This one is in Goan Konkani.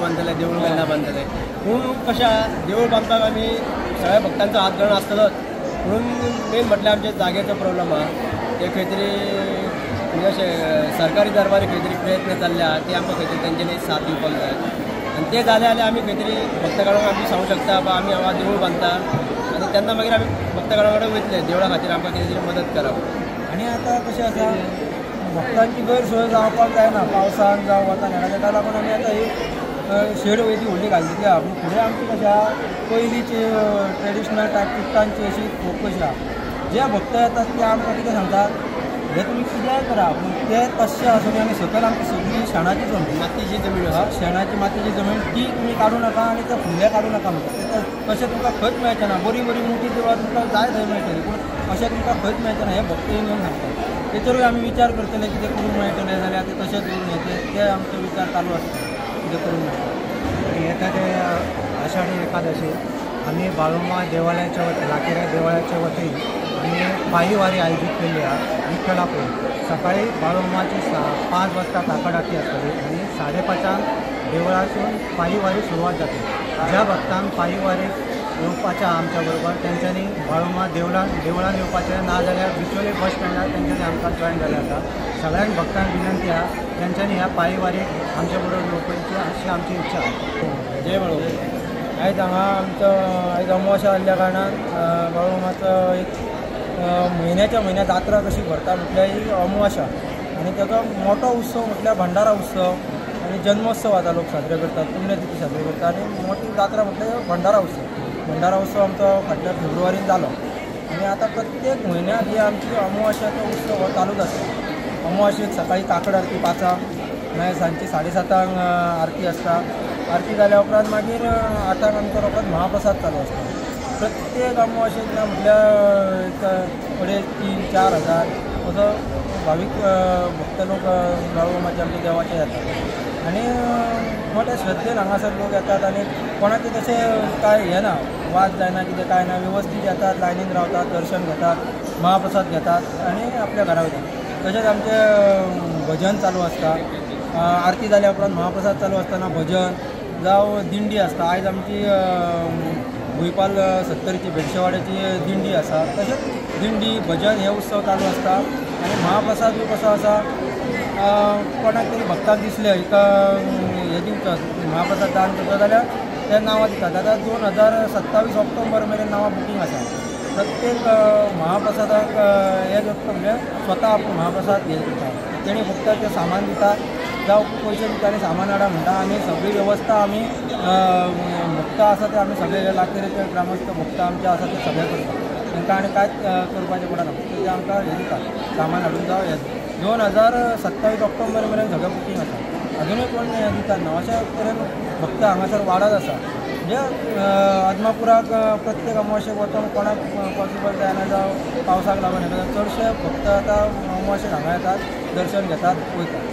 बांदतले, देवूळ केन्ना बांदतले. पूण कशें आहा, देवूळ बांदपाक आमी सगळ्या भक्तांचो हात घालून आसतलोच. म्हणून मेन म्हटल्यार आमच्या जाग्याचो प्रॉब्लम आहा, ते खंय तरी म्हणजे अशें सरकारी दरबारी खंय तरी प्रयत्न जाल्ले आहा, ते आमकां खंय तरी तेंच्यांनी साथ दिवपाक जाय. आनी ते जाले जाल्यार आमी खंय तरी भक्तगणांक आमी सांगूंक शकता बाबा आमी हांगा देवूळ बांदता, आनी तेन्ना मागीर आमी भक्तगणा कडेन वयतले देवळा खातीर आमकां कितें तरी मदत करा. आनी आतां कशें आसा, भक्तांची गैरसोय जावपाक जायना पावसान जावं वतान, ताका लागून आमी आतां ही शेड वयली व्हडली घातलेली आहा. पूण फुडें आमची कशें आहा, पयलींची ट्रेडिशनल टायप चुट्टांची अशी खोप कशी आहा, जे भक्त येतात ते आमकां कितें सांगतात, हे तुमी कितेंय करा पूण ते तशें आसून आनी सकयल आमची सगळी शेणाची जमीन, मातयेची जमीन आसा, शेणाची मातयेची जमीन ती तुमी काडूं नाका आनी ते फुडले काडूं नाका म्हणटा. तशें तुमकां खंयच मेळचें ना. बरी बरी मोटी देवळां तुमकां जाय थंय मेळटली, पूण अशें तुमकां खंयच मेळचें ना. हे भक्त येवन सांगतात. तेचेरूय आमी विचार करतले कितें करूंक मेळटलें जाल्यार ते तशें दवरून येते, ते आमचे विचार चालू आसता कितें करूंक मेळटलें. आनी येता ते आषाढी एकादशी आमी बाळुमा देवालयाच्या वतीन, लाखेरा देवालयाच्या वतीन आमी पायी वारी आयोजीत केल्ली आहा विठ्ठलापूर. सकाळी बाळुमाची 5 वाजता काकड आरती आसतली आनी 5:30 देवळासून पायी वारी सुरवात जातली. ज्या भक्तांक पायी वारीक येवपाचें आमच्या बरोबर तेंच्यांनी बाळुमा देवळान येवपाचें, ना जाल्यार बिचोले बस स्टँडार तेंच्यांनी आमकां जॉयन जालें आसा. सगळ्यांक भक्तांक विनंती आहा तेंच्यांनी ह्या पायी वारीक आमच्या बरोबर येवपाची अशी आमची इच्छा आहा. जय बाळू. आयज हांगा आमचो आयज अमावस्या आसल्या कारणान बाळूमामाचो एक म्हयन्याच्या म्हयन्या जात्रा कशी भरता म्हटल्यार ही अमावस्या, आनी ताचो मोठो उत्सव म्हटल्यार भंडारा उत्सव आनी जन्मोत्सव आतां लोक साजरे करतात, पुण्यतिथी साजरी करतात. आनी मोठी जात्रा म्हटल्यार भंडारा उत्सव. भंडारा उत्सव आमचो फाटल्या फेब्रुवारीन जालो आनी आतां प्रत्येक म्हयन्याक ही आमची अमावस्याचो उत्सव हो चालूच आसता. अमावस्येक सकाळी काकड आरती 5, मागीर सांजची 7:30 आरती आसता. आरती जाल्या उपरांत मागीर 8 आमचो रोखडोच महाप्रसाद चालू आसता. प्रत्येक अमावस्येक ना म्हटल्यार 2.5, 3, 4 हजार असो भावीक भक्त लोक बाळूमामाच्या आमच्या देवाचे येतात आनी मोठ्या श्रद्धेन हांगासर लोक येतात. आनी कोणाचे तशें कांय हें ना, वाद जायना, कितें कांय ना, वेवस्थीत येतात, लायनीन रावतात, दर्शन घेतात, महाप्रसाद घेतात आनी आपल्या घरा वयतात. तशेंच आमचें भजन चालू आसता. आरती जाल्या उपरांत महाप्रसाद चालू आसतना भजन जावं दिंडी आसता. आयज आमची भुंयपाल 70ची भेडशेवाड्याची दिंडी आसा. तशेंच दिंडी भजन हे उत्सव चालू आसता. आनी महाप्रसाद कसो आसा, कोणाक तरी भक्ताक दिसलें एका हें दिवचो महाप्रसाद दान करचो जाल्यार ते नांवां दितात. आतां 2027 ऑक्टोबर मेरेन नांवां बुकींग आसा. प्रत्येक महाप्रसादाक हे म्हणजे स्वता आपूण महाप्रसाद हे करता, तेणी फक्त तें सामान दिता जावं पयशे दिता आनी सामान हाडा म्हणटा. आमी सगळी वेवस्था आमी भक्त आसा ते आमी सगळे लाखेरे ग्रामस्थ भक्त आमचे आसा ते सगळे करता. तांकां आनी कांयच करपाचें पडना, फक्त ते आमकां हें दिता सामान हाडून जावं हें. 2027 ऑक्टोबर मेरेन सगळें बुकींग आसा. अजुनूय कोण हें दितात ना. अशा तरेन भक्त हांगासर वाडत आसा. म्हणजे आदमापुराक प्रत्येक अमावस्येक वचोंक कोणाक पॉसिबल जायना जावं पावसाक लागून हें, चडशे भक्त आतां अमावस्येक हांगा येतात, दर्शन घेतात, वयतात.